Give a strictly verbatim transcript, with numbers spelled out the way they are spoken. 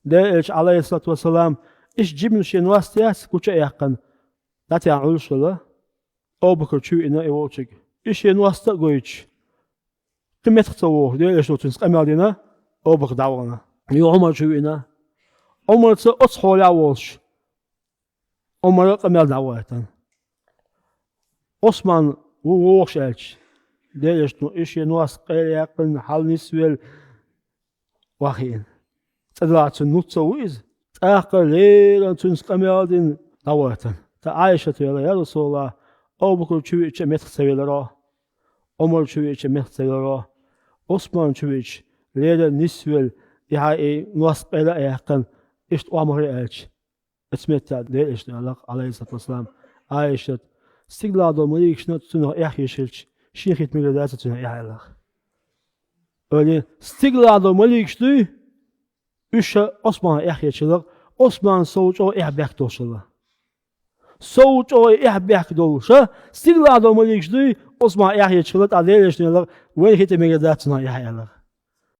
Делан элча, Ӏалайхиссалату вассалам, иштта жимма шен ност яц гуча а яьккхина, дӀатаьхьна Ӏуьллуш хилла, Абу Бакр чу виъна и волчуьнга. И шен ност а гойтуш, кхин меттах ца вогӀуш, Делан элчано цуьнца къамел дина, Абу Бакр дӀавахана. Юха Ӏумар чу виъна. Ӏумарца оцу хьолехь а волуш, Ӏумар а къамел дӀагӀойтина. Ӏусман ву вогӀуш аьлча, Делан элчано и шен ност къайлаяьккхина, хьал нисвелла, охьахиъна. ЦӀа делахь цуьнан нуц ца ву иза. ТӀаккха леррина цуьнца къамел дина, дӀагӀойтина. Ткъа Ӏайшат ваьлла: «Я РасулаллахӀ, Абу Бакр чу виъча а меттах ца веларо, Ӏумар чу виъча а меттах ца веларо, Ӏусман чу виъча, леррина нисвелла, и хьайн и ност къайла а яьккхина, иштта охьа ма хир», аьлча, оцу меттехь Делан элчано аьлла, Ӏалайхиссалату вассалам, Ӏайшат: «Стигалахь долу маликашна цунах эхь еш хилча, шен хӀита мегар дац цунах эхь», аьлла. Ойла, стигалахь долу маликаш дуй, уьш ша Ӏусманах эхь еш хилла, Ӏусман сов чӀогӀа эхь бехк долуш хилла. Сов чӀогӀа эхь бехк долуш ша, стигалахь долу маликаш дуй, Ӏусманах эхь еш хилла, тӀаккха Делан элчано аьлла: «Вайна хӀита мегар дац цунах эхь», аьлла.